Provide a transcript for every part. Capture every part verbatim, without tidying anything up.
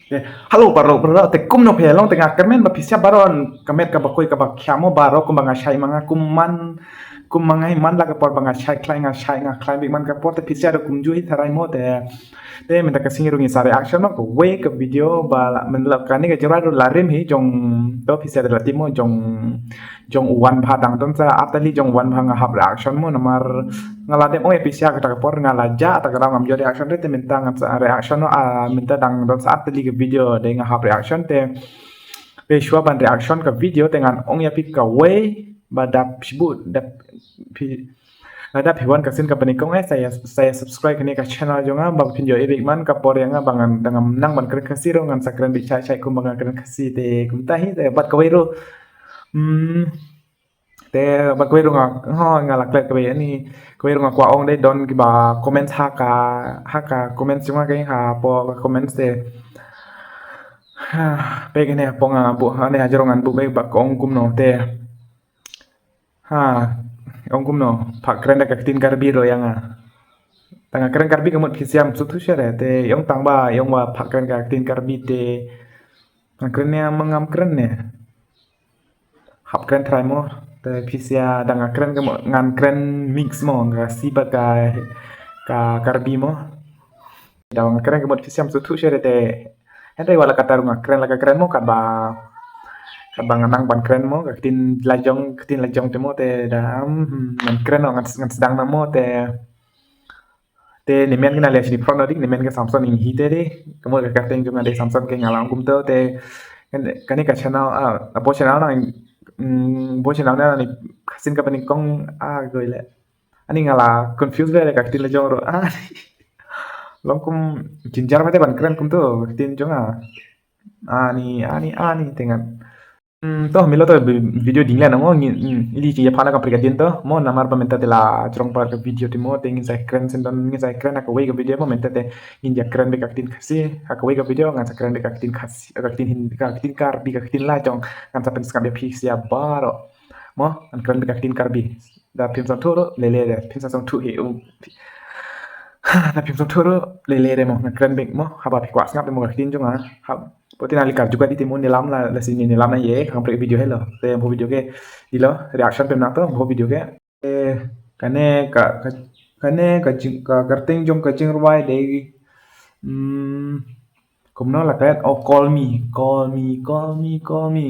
Hello baroh baroh, te kumno phi long? Te nga kyrmen ba phi sngap baroh ka met kaba khuid kaba khiah mo baroh, kumba nga shai ma nga kum man, kum ma nga man la ka por ba nga shai khlaiñ, nga shai nga khlaiñ bik man ka por, te phi sngap ruh kumjuh hi tharai mo. Te te mynta ka sngi ruh ngin sa reaction mo kawei ka video ba la, mynta kane ka jingrwai ruh la rim hi jong, to phi sngap da la tip mo, jong jong u Wan Bha, dang don sa ar tylli jong u Wan Bha nga hap reaction mo, namar nga la dep ong ïa phi sha kata ka por nga la jah, kata ka daw ngam ju reaction re, te mynta ngan sa reaction mo. Ah, mynta dang don sa ar tylli ka video dei nga hap reaction, te te shuwa ban reaction ka video te ngan ong ïa phi kawei ba da phi bud, da phi, lada phi wan ka sien ka pynïakong, eh, sa ïa, sa ïa subscribe kane ka channel jong nga ba phin ïohi bik man ka por ïa nga ba ngan dang nang ban kren Khasi ruh ngan sa kren bik shai shai kumba nga kren Khasi, te kumta hi. Te bad kawei ruh, hmm, te bad kawei ruh nga, ho, nga la klet kawei, ani kawei ruh nga kwah ong dei don kiba comment ha ka, ha ka comment jong nga, ka ha po ka comment te, ha, peit kane po nga buh, ani ha jrong ngan buh peit ba ka ong kumno te. Ha, ong kumno, phah kren da ka ktien Karbi ruh ïa nga. Tang nga kren Karbi ka mut phi sngap sngewthuh shuh re, te ong tang ba ong ba phah kren ka ktien Karbi te nga kren ne ma ngam kren ne. Hap kren trai mo, te phi sngap, dang nga kren ka mut ngan kren mix mo, nga Khasi bad ka, ka Karbi mo. Dang nga kren ka mut phi sngap sngewthuh shuh re te. Hynrei wat la katta ruh nga kren la ka kren mo katba, katba nga nang ban kren mo, ka ktien la jong, ktien la jong te mo te da, hmm, ngan kren mo, ngan, ngan sdang na mo te. Te ne men kane leh shini pron dik, ne men ka Samson ing hi te de. Ka mut ka kyrteng jong nga dei Samson, ka nga la ong kumto te. Kane, kane ka channel, ah, apo channel na, mm, apo channel na ni kasin ka pynïakong, ah, goi le. Ani nga la confuse le ka ktien la jong ruh. Ah, long kum jynjar mate ban kren kumto ka ktien jong nga. Ani, ani, ani te ngan. Hmm, to milo to vi-, video ding le nang mo ngin, hmm, ili chi ya phana ka prekadin to mo, namar ba mynta te la jrong par ka video te mo, te ngin sa kren shen don, ngin sa kren ha kawei ka video mo, mynta te ngin ïa kren beit ka ktien Khasi ha kawei ka video, ngan sa kren beit ka ktien Khasi, ka ktien Hin-, ka ktien Karbi, ka ktien la jong, ngan sa pynsngap ïa phi sha baroh. Mo, ngan kren beit ka ktien Karbi. Da phim sngewthuh ruh, lele de. Phim sngewthuh hi, um. Da phim sngewthuh ruh, lele de mo. Ngan kren beit mo. Haba phi kwah sngap de mo ka ktien jong nga. Hap, poti na li kar juga di te mo, nilam la, la sini nilam na ye, khang prek video helo. Te mo video ke, ilo, reaction pem na to, mo video ke. Eh, kane ka, ka, kane ka jing, ka kyrteng jong ka jingrwai dei, hmm, kumno la klet, oh, Call Me, Call Me, Call Me, Call Me.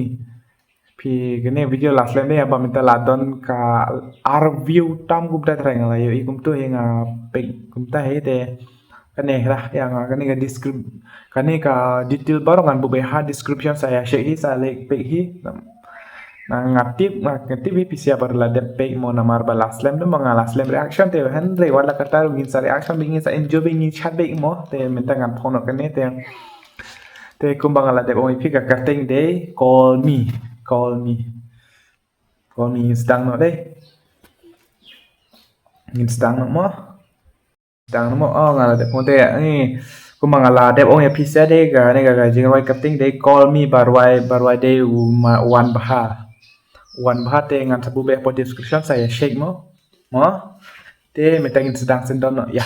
Phi kane video la slem de, ba mynta la don ka ar view tam kumta, trai nga la ïohi kumto hi, nga peit kumta hi te. Kane rah ïa nga, kane ka descrip-, kane ka detail baroh ngan buh beit ha description, sa ïa check hi, sa leh peit hi. Na nga tip, nga tip hi phi sngap ba la dep peit mo, namar ba la slem de mo, nga la slem reaction te, hynrei wat la katta ruh ngin sa reaction beit, ngin sa enjoy beit, ngin chat beit mo, te mynta ngan phong noh kane te. Te kumba nga la dep ong ïa phi, ka kyrteng dei Call Me, Call Me. Call Me, ngin sdang noh de. Ngin sdang noh mo. Sdang noh mo, oh, nga la dep ong te, eh, kumba nga la dep ong ïa phi sha de, kane ka, ka jingrwai kyrteng dei Call Me, ba rwai, ba rwai dei u ma, Wan Bha. Wan Bha te ngan sa buh beit hapoh description, sa ïa check mo. Mo. Te mynta ngin sdang shen don noh, ïa.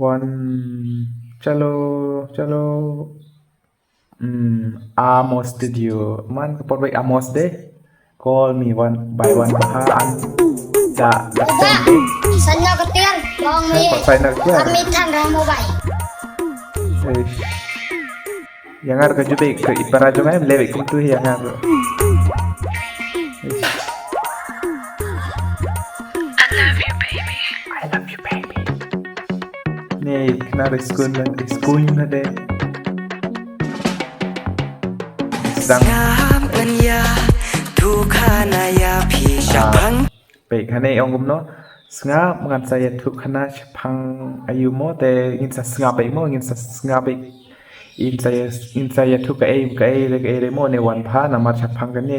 Wan, chalo, chalo. Hmm, Amos Studio. Man ka por beit Amos de. Call Me One by Wan Bha and da, da. Saina ka tiar, long mi. Saina ka tiar. Kami than ra mo bai. Eh. Ïa nga ruh ka ju beit ka i para jong nga, em leh beit kumtu hi ïa nga ruh. I love you, baby. I love you, baby. Ni kena riskun, riskun na de. Sdang. Sngap ban ïathuh khana ïa phi shaphang. Peit kane ong kumno. Sngap ngan sa ïathuh khana shaphang aïu mo, te ngin sa sngap beit mo, ngin sa sngap beit. Ngin sa ïa, ngin sa ïathuh kaei kaei re kaei re mo ne Wan Bha, namar shaphang kane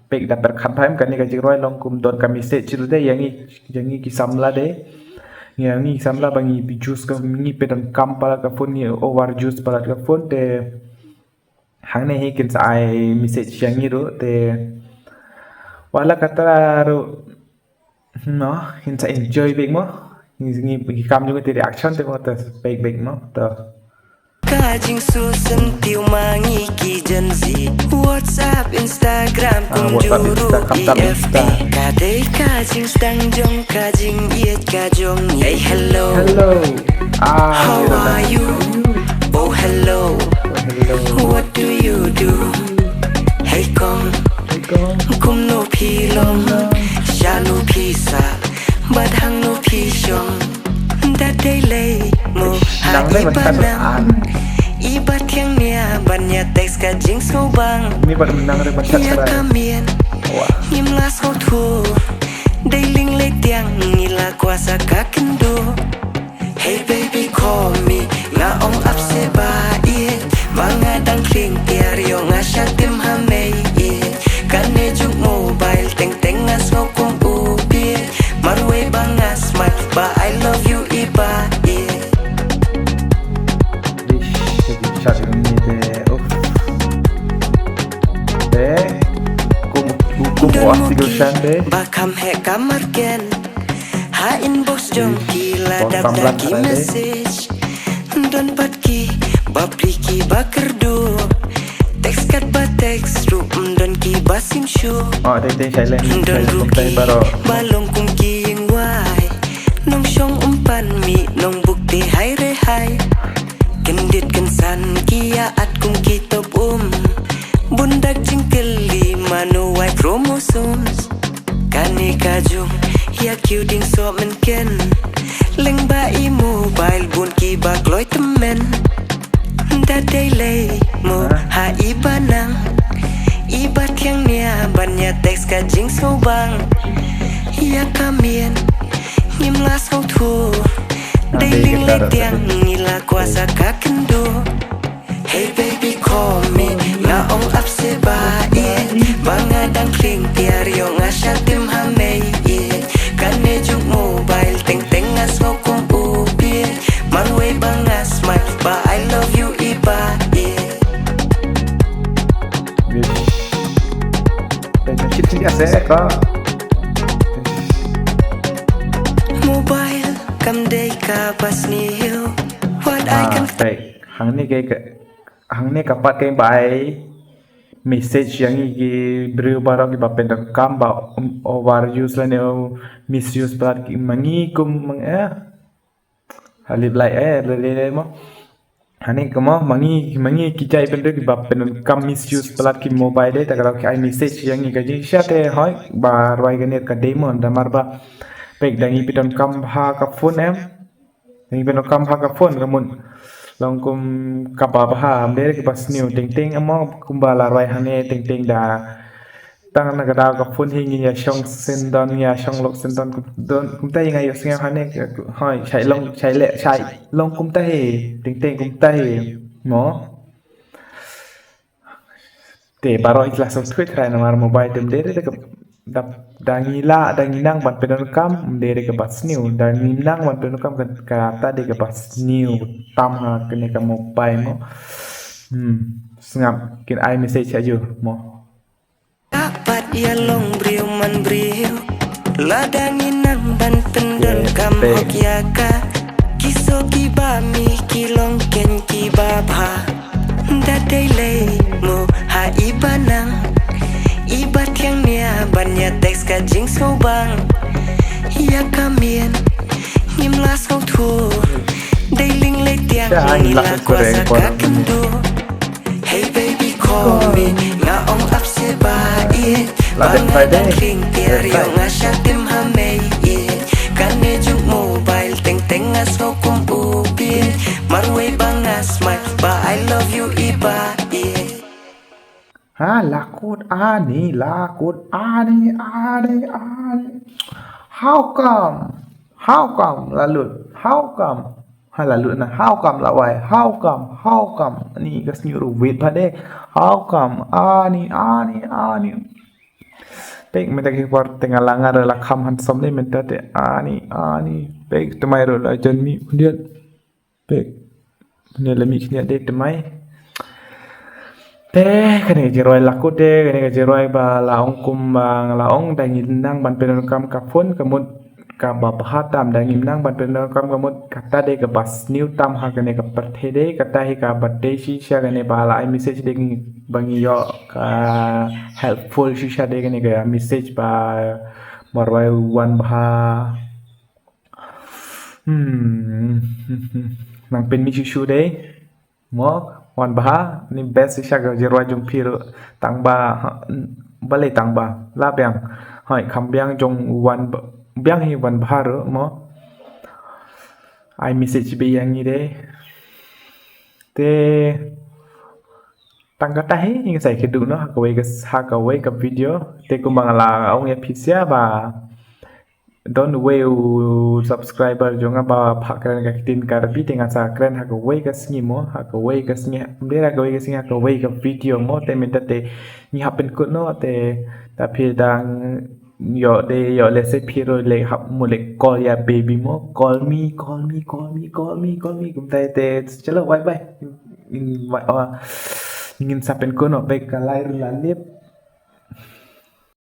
peit da pyrkhat bha em, kane ka jingrwai long kum don ka message ruh de ïa ngi, ïa ngi ki samla de. Ïa ngi ki samla ba ngi abuse ka, ngi pyndonkam palat ka phone, ngi overuse palat ka phone te. Hangne hi kin sa ai message ïa ngi ruh te. Wat la katta ruh, no, kin sa enjoy beit mo. Ngi, ngi, ngi kam jong ngi te reaction te mo te bek bek mo te. Ka jingsngewsyntiw ma ngi ki Gen Z. WhatsApp, Instagram, ah, kum WhatsApp, jong ruh Instagram, tam F B. Insta. Ka dei ka jingsdang jong ka jingïeit ka jong ngi. Hey, hello. Hello. Ah, how are you? Oh, hello. Oh, hello. What do you do? Hey, kong. Hey, kong. Kumno phi long? Shano phi sah? Bad hangno phi shong? Da dei lei mo ha i ba nang, i ba thiang nia ban ïa text ka jingsngewbang. Ni ba nang re ba ïa ka mien. Wah. Ngim la sngewthuh. Dei ling lei tiang ngi la kwah sa ka kynduh. Hey baby, call me. Nga ong ap se ba ïeit. Ba nga dang khlieng tiar ïoh nga shah tim ha mei ïeit. Kane juk mobile teng teng nga sngew kum u bieit. Marwei ba nga smile ba I love you i ba ïeit. Ish, shah tim ni de. Uff. Eh, kum, kum, kum. Don oas mu tiga ki shan de. Ba kham heh ka marken. Ha inbox jong ki la dap da ki message. Don pat ki ba pli ki ba kyrduh. Text kat ba text ruh don ki ba sim shuh. Oh, dei dei silent. Don ruh ki ba long kum ki ïing wai. Nongshong um pan mih nongbuk te hai re hai. Kyndit kynsan ki ïa at kum ki top um. Bun dak jingkylli mano Y chromosomes. Kane ka jong ïa kiew ding soh mynken. Leng ba i mobile bun ki ba kloi tymmen. Da dei lei mo ha i ba nang, i ba thiang nia ban ïa text ka jingsngewbang. Ïa ka mien ngim la sngewthuh. Dei ling lei tiang ngi la kwah sa ka kynduh. Hey baby, call me. Nga ong ap se ba ïeit. Ba nga dang khlieng tiar ïoh nga shah tim ha mei ïeit. Kane juk mobile teng teng nga sngew kum u bieit. Marwei ba nga smile ba I love you i ba ïeit. Ish. Peit shit shit ïa se ka. Mobile kam dei ka ba sniew. What I can, ah, peit. Hangne ka, ka, hangne ka pat ka ba ai message ïa ngi ki briew baroh ki ba pyndonkam ba, um, overuse lane, um, misuse palat ki ma ngi kum ma ngi, eh. Halip lai, eh, le, le, le, mo. Hangne ka mo, ma ngi, ma ngi ki jait bynriew ki ba pyndonkam misuse palat ki mobile de, te ka daw ki ai message ïa ngi ka jingshisha te hoi, ba rwai kane ka dei mo, namar ba peit da ngi pyndonkam ha ka phone em. Ngi pyndonkam ha ka phone ka mut long kum kaba bha, ym dei re kaba sniew. Teng teng mo kumba la rwai hangne, teng teng da tang na ka daw ka phone hi ngi ïa shong syndon, ngi ïa shong lok syndon, kum don kumta hi nga ïohsngew hangne. Hoi, shait long, shait leh, shait long kumta hi. Teng teng kumta hi mo. Te baroh i la sngewthuh trai namar mobile te ym dei re da, da ngi lah, da ngi nang ban pyndonkam, ym dei re kaba sniew. Da ngi nang ban pyndonkam ka, kata dei kaba sniew tam ha kane ka mobile mo. Hmm, sngap kin ai message ajo mo. Ka pat ïa long briew man briew. Lada ngi nang ban pyndonkam hok ïa ka. Ki soh ki ba mih ki long keiñ ki ba bha. Da dei lei mo ha i ba nang, i ba thiang nia ban ïa text ka jingsngewbang. Ïa ka mien ngim la sngewthuh. Dei ling lei tiang ngi la kwah sa ka kynduh. Hey baby, call me. Nga ong ap se ba ïeit. Ba nga dang khlieng tiar ïoh nga shah tim ha mei ïeit. Kane juk mobile teng teng nga sngew kum u bieit. Marwei ba nga smile ba I love you i ba ïeit. Ha, la kut ani, la kut ani, ani, ani. How come? How come, la lut? How come? Ha, la lut na. How come, la wai? How come? How come? Ani ka sniew ruh wit pat de. How come? Ani, ani, ani. Peit mynta ki por te nga la ngar la kham handsome de mynta te. Ani, ani. Peit tymai ruh la jan mih khyndiat. Peit. Kane la mih khyndiat de tymai. Te kane ka jingrwai la kut de, kane ka jingrwai ba la ong kumba nga la ong, da ngi nang ban pyndonkam ka phone ka mut kaba bha tam da ngim nang ban pyndonkam ka mut kata dei kaba sniew tam ha kane ka pyrthei dei, kata hi kaba dei shisha kane ba la ai message dei ba ngi ïoh ka helpful shisha dei kane ka message ba marwei wan bha. Hmm. Nang pynmih shuh shuh dei. Mo, wan bha, ni best shisha ka jingrwai jong phi ruh tang ba, balei tang ba, la biang. Hoi, kham biang jong wan ba, biang hi wan bha ruh mo. Ai message ba ïa ngi dei. Te tang kata hi ngi sa ïakynduh noh ha kawei ka, ha kawei ka video. Te kumba nga la ong ïa phi sha ba don uwei u subscriber jong nga ba phah kren ka ktien Karbi, te nga sa kren ha kawei ka sngi mo, ha kawei ka sngi, ym dei ha kawei ka sngi, ha kawei ka video mo, te mynta te ngi hap pynkut noh, te lada phi dang ïoh dei ïoh lehse phi ruh leh hap mut leh call ïa baby mo, call me, call me, call me, call me, call me, kumta te, chalo, bye bye. Ngin, ngin sa pynkut noh, bad ka lai ruh la lip.